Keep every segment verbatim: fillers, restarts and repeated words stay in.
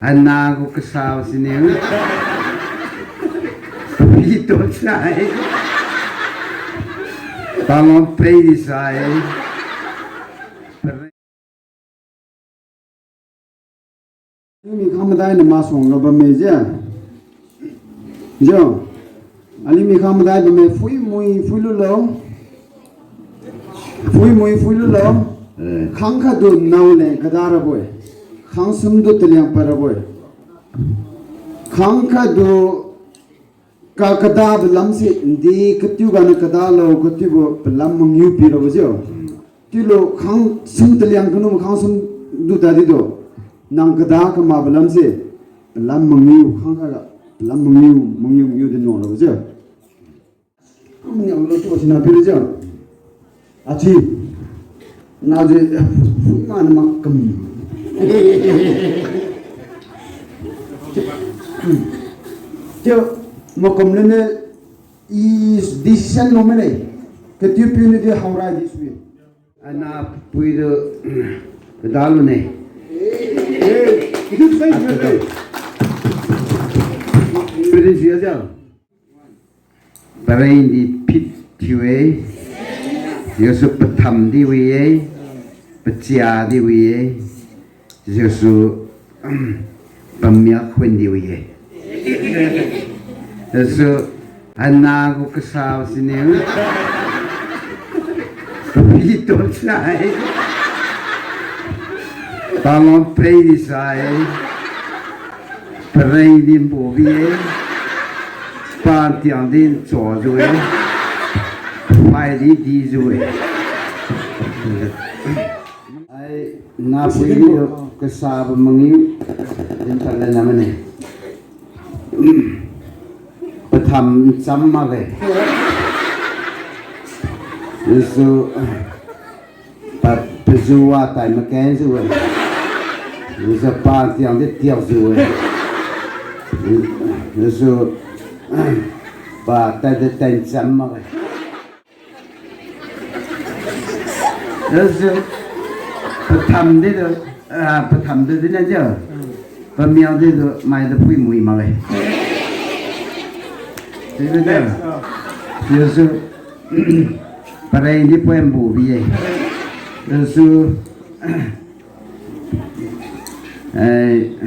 Hana gu kasabo siniu. Pi to sai. Palong pei di sai. Aliu mi khang madai na masuang ga bamme je. Jo. Aliu mi khang madai bamme phuimui phuilulo. Phuimui phuilulo. Eh. Khang khatdu nao leng kada rabo-e. Khang sumdu taliang pad rabo-e. Khang khatdu ka, kada palamse, ndi katiu ganiu kada lo, katiubo palam mangiu pi rabo jiu. Tiulo khang sum taliang kanu khang sum du tadi do. Nang kada kama palamse, palam mangiu khang khatga, palam mangiu, mangiu, mangiu di nuang rabo jiu. Amni ang lo to sina piri jiu. Achi. Naji, man makam. Tiu, makam lene, i decision lo mene. Katiu piu ni di haorai di sui. Ana pui tu, kada lune. Eh, itu sai. Piri sia jiu. Pareng di phit thiu-e, Jesu patham di wi-e, pachia di wi-e, Jesu, pamia khun di wi-e. Jesu, ana gu kasabo siniu. Pi to sai. Palong pei di sai. Pareng di mbo bi-e. Pantiang di ncho jiu-e. Pai di di jiu-e. Ai, napui di kasabo mangiu. Din pala namane. Patham ncham makge. Jesu, pa, pajuwa tai makeng jiu-e. Jesu pantiang di tiak jiu-e. Jesu, pa tai di tai ncham makge. Jesu, patham di tu, ah, patham tu di na jiu. Pamiao di tu, mai tu phuimui makge. Di na jiu. Jesu, pareng di pui mbo bi-e. Jesu, eh,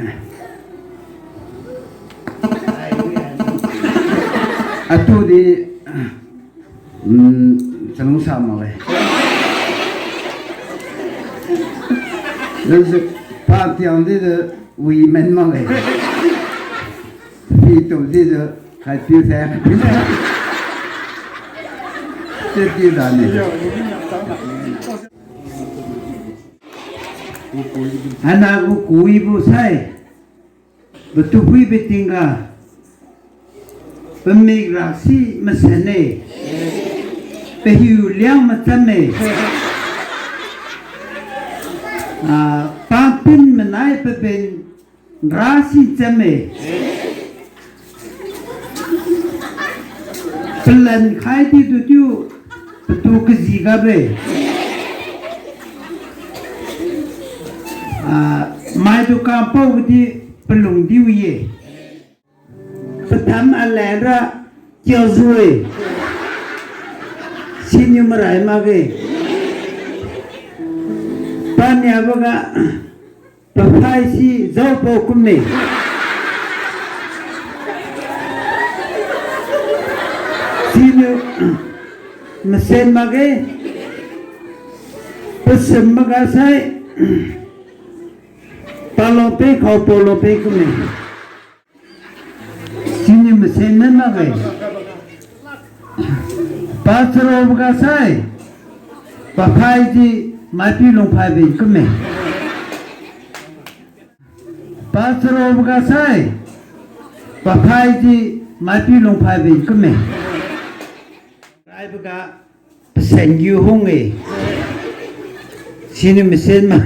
atu di, mm, chalungsa makge. Jesu, pantiang di tu, wi men makge. Pi tu di tu, khai piu se. Ti ti da ni. Hana gu kuibo sai. Patu phuibo tingga, pamik raksi masen-e, pahiu liang macham-e, ah, papin manai paben rasi cham-e, palan khai di tu tiu, patu kaji gabe. Ah, maitu kampao di palung di wi-e. Patham alanra kiao jiu-e. Siniu marai makge. Paniaboga paphai si jaopao kumme. Siniu masen makge. Pasum maga sai, palongpe khaopao longpe kumme. Siniu masen na makge. Pacharoboga sai, paphai di maipiu lungphai ben kumme. Pacharoboga sai, paphai di maipiu lungphai ben kumme. Raiboga pasen giu hung-e. Siniu masen ma.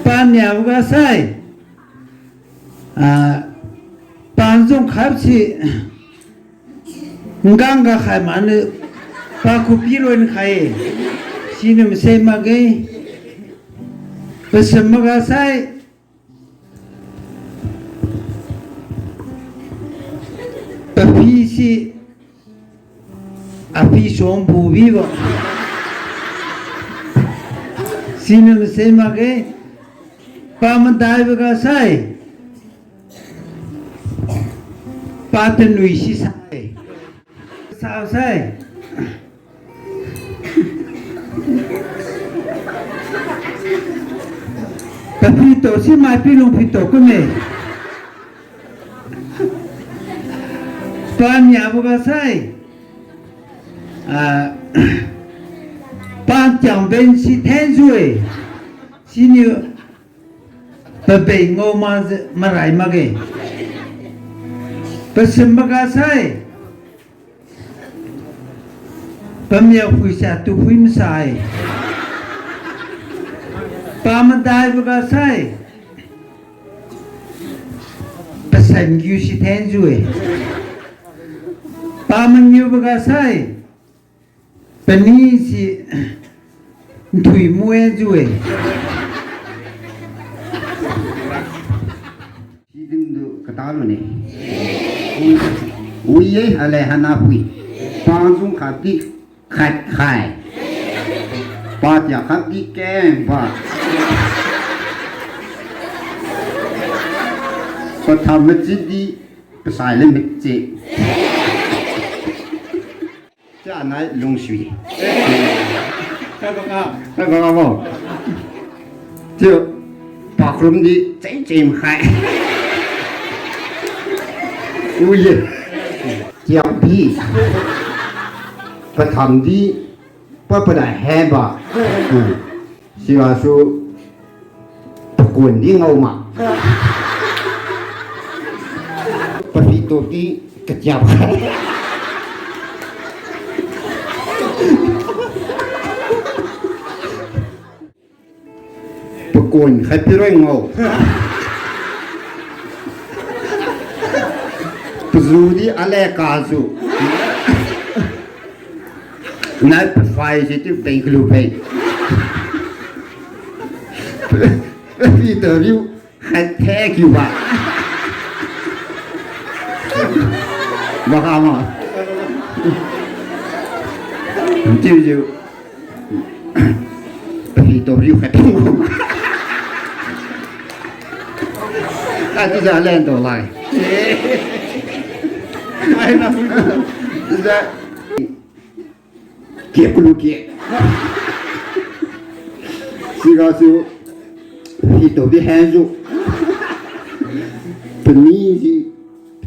Paniaboga sai, ah, panzung khapsi, nggang ga khai maniu, pakhupi ron khai-e. Siniu masen makge. Pasimbo ga sai, papi si, api suang bubibo. Siniu mase makge, pamadaibo ga sai, patanui si sai. Sa sai. Papito si mai pilung pito kumme. Paniabo ga sai. Ah, pantiang ben si thenjiu-e. Siniu pabeng ngao ma, marai makge. Pasimbo ga sai, pamia phuisa tu phui masa-e. Pamadaibo ga sai, pasan giu si thenjiu-e. Pamangiubo ga sai, pani si nthui muenjiu-e. Sidin du katalune. Wi-e, ale hana phui. Pangzung khatdi khat khai. Patia khatdi kengba. Patham machidi pasai le machi. Chianai lungsui. Kai baka. Kai baka bo. Chiu, pakrum di cheng cheng khai. Uye. Chiang di. Patham di. Papadai heba. Sigasu. Pakun di ngao ma. Papito di katiap. Pakun khai piroi ngao. Pazu di ale kazu. Nai paphai si tiu peng kalu peng. Papito riu khat the kiu ba. Baka ma. Tiu jiu. Papito riu khat the. Ati ja len to lai. Ai na. Ja. Kia kulu kia. Sigasu hito di henju. Pani si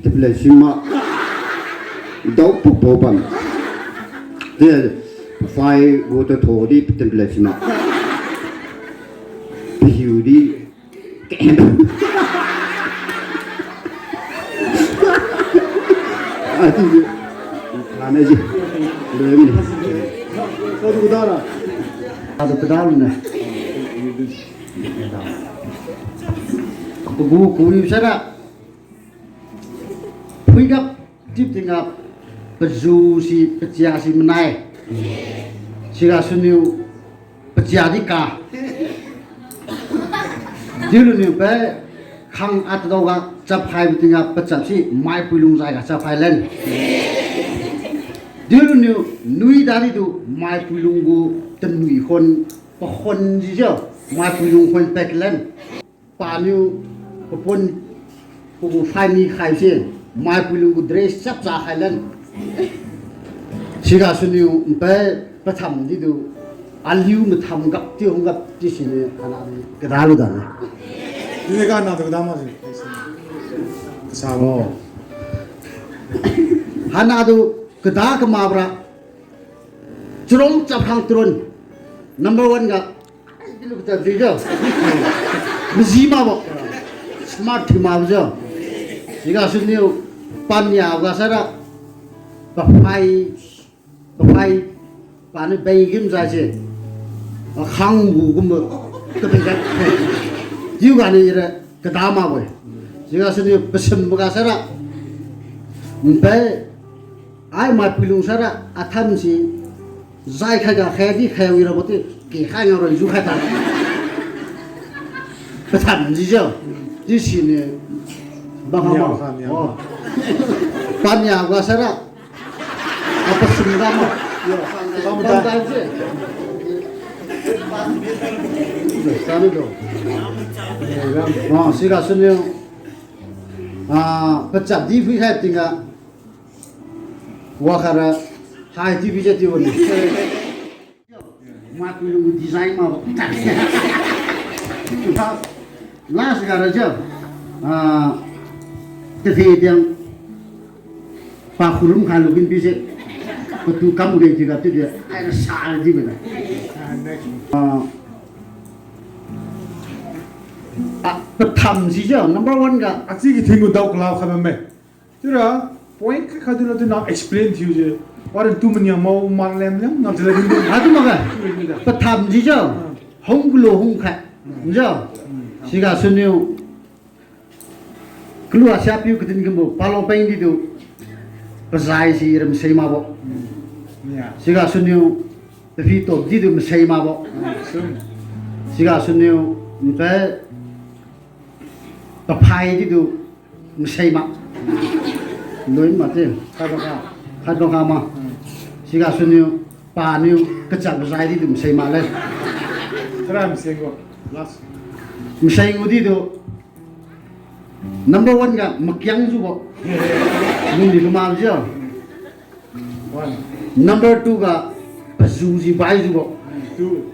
tepla sima. Dau pupo bam. Te fai go to tho di tepla sima. Piu di Ah, ti ji. Ana ji. Lo mi. Ko du da la. Adu pada na. Ko bu ku yu sara. Phuigap. Tip tingga paju si, pachia si manai. Siga suniu pachia di ka. Dilu niu pe khang atdao ga chap hai tingga pachap si maipui lung zai ga chap hai len. Dilu niu nui dadi tu maipui lung gu tanui khon, pakhon jijiu, maipui lung khon pek len. Paniu papun pagu phai mi khai se, maipui lung gu dress chap cha khai len. Siga suniu mpe patham didu, aliu matham gap ti hung gap ti sini hana di kada lu da. Ni ga na tu kada ma si. Sa mo. Hana du kada kama bra. Churong chap khang turun. Number one ga. Ai, di lu kata di ga. Maji ma bo. Smart thiu ma bo jo. Siga suniu pania ga sara. Paphai. Paphai. Pani beng gim zai se. Akhang bu gum bo. Kapi ga. Tiu ga ni ira. Kada ma bo-e. Siga suniu pasim ga sara. Mpe, ai maipui lung sara, atham si, zai khai ga khai di khai wi ra bo ti, ke khai ngao ra ju khai ta. Pathan jijiu. Di siniu bang ama. Niao kha, niao. Oh. Pania ga sara. Apa sumda ma. Yo, kam da. Kam da je. Sari do. Oh, siga suniu. Ah, pachat di phui khai tingga. Wakhara hai T V je ti wani. Mat lu design ma ba. Last ga ra ja. Ah, te the diang. Pa khurum kha lu bin pi se. Patu kam gai ti ga ti dia. Ai ra sa di ba. Ah, next. Ah, ah, patham si ja, number one ga. Achi ki thing gu dao kala kha ba me. Chiura, point khat khat tu na tu na explain thiu je. Waran tu mania mau man lem lem na jela din din. Atu maga. Patham ji ja. Ah. Hung kulo hung khat. Mm. Ja. Mm. Siga suniu. Kalua siapiu kadin kambo, palo peng di tu. Pazai si ram sei ma bo. Mm. Ya. Siga suniu. Tafi top di tu masei ma bo. Mm, sum. Siga suniu. Npe. Paphai di tu. Masei ma. Loi ma te. Khat bang kha. Khat bang kha ma. Hmm. Siga suniu, paniu, kachap zai di tu masei ma le. Tara masei ko. Last. Masei ngu di tu. Number one ga makiang jiu bo. Nung di kuma jiu. One. Number two ga pazu ji bai jiu bo. Two.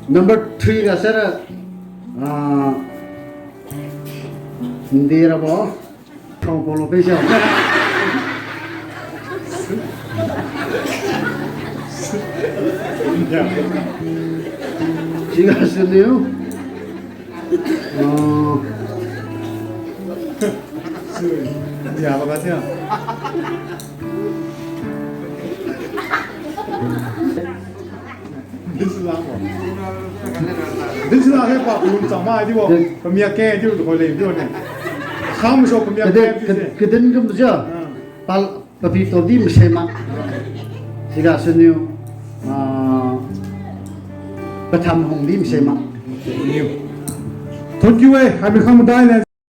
Number three ga sara, ah, hindi ra bo. Thau polo pe siu. Siga suniu. Oh. Ya, baka sia. Disla mo. Disla he pa kulum sama di bo. Pamia ke di ko le di ne. Kham so pamia ke di se. Kadin kam ja. Ah. Pal Papi to di masei ma. Siga suniu, ah, patham hung di masei ma. Thank you, eh. Hai mi kham dai le.